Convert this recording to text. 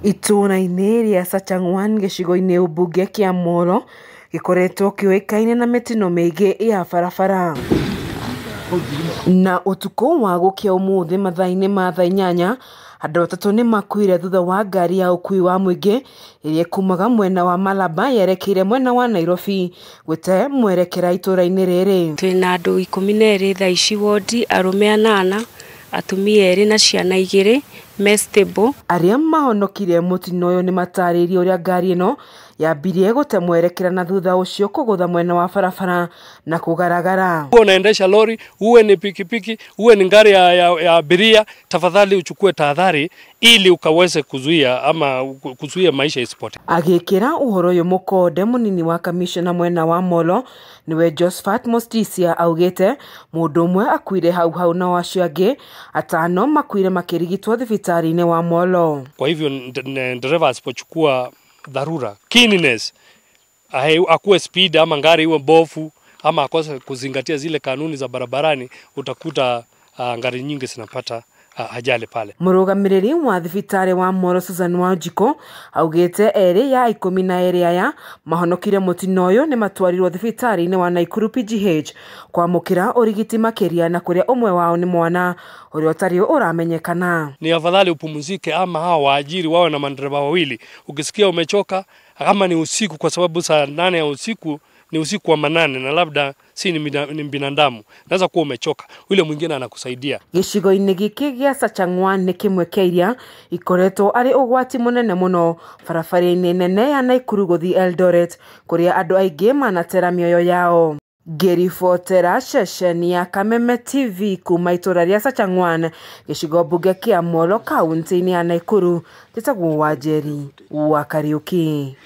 Itũũra-inĩ rĩa Sachangwan gĩcigo-inĩ mbunge kĩa Molo gĩkoretwo kĩũĩkaine na mĩtino mĩingĩ ya barabara. Na ũtukũ wa gũkĩa ũmũthĩ mathaa-inĩ ma thaa 8 andũ 3 nĩ makuire thutha wa ngari ya ũkuui wa mũingĩ ĩrĩa ĩkumaga mwena wa Malaba yerekeire mwena wa Nairobi gũte mwerekera itũũra-inĩ rĩrĩ. Twĩna andũ 12 thaa ici wodi, arũme 8, atumia 2 na ciana 2 me stable. Arĩa mahonokire mũtino ũyũ nĩ matarĩirie ũrĩa ngari ĩno yambirie gũte mwerekera na thutha ũcio kũgũtha mwena wa barabara na kũgaragara. Uwe unaendesha lori, uwe ni pikipiki, uwe ni ngari ya abiria, tafadhali uchukue tahadhari ili ukaweze kuzuia ama kuzuia maisha isipote. Agĩkĩra ũhoro ũyũ mũkonde mũnini wa kamishona mwena wa Molo niwe Josephat Mostisia augĩte mũndũ ũmwe akuire hau hau nao acio angĩ 5 makuire makĩrigitwo thibitarĩ-inĩ wa Molo. Kwa hivyo dereva asipochukua dharura, keenness, akuwe speed ama ngari iwe mbovu ama akose kuzingatia zile kanuni za barabarani, utakuta ngari nyingi zinapata ajali pale. Mũrũgamĩrĩri wa thibitarĩ wa Molo Susan Wanjiko augĩte 2 ya 12 aya mahonokire mũtino ũyũ nĩ matwarirwo thibitarĩ-inĩ wa Nakuru PGH kwamũkĩra ũrigiti makĩria na kũrĩa ũmwe wao nĩ mwana ũrĩa ũtarĩ ũramenyekana. Ni afadhali upumzike ama hawa waajiri wawe na madereva wawili. Ukisikia umechoka kama ni usiku, kwa sababu saa 8 ya usiku ni usiku wa manane na labda si ni binadamu, naweza kuwa umechoka, yule mwingine anakusaidia. Gĩcigo-inĩ gĩkĩ gĩa Sachangwan nĩ kĩmwe kĩa iria ikoretwo arĩ ũgwati mũnene mũno barabara-inĩ nene ya Nakuru gũthiĩ Eldoret kũrĩa andũ aingĩ manatera mĩoyo yao. Ngĩribotera ceceni ya Kameme TV kuma itũũra rĩa Sachangwan gĩcigo mbunge kĩa Molo kaunti-inĩ ya Nakuru, njĩtagwo Wanjeri wa Kariuki.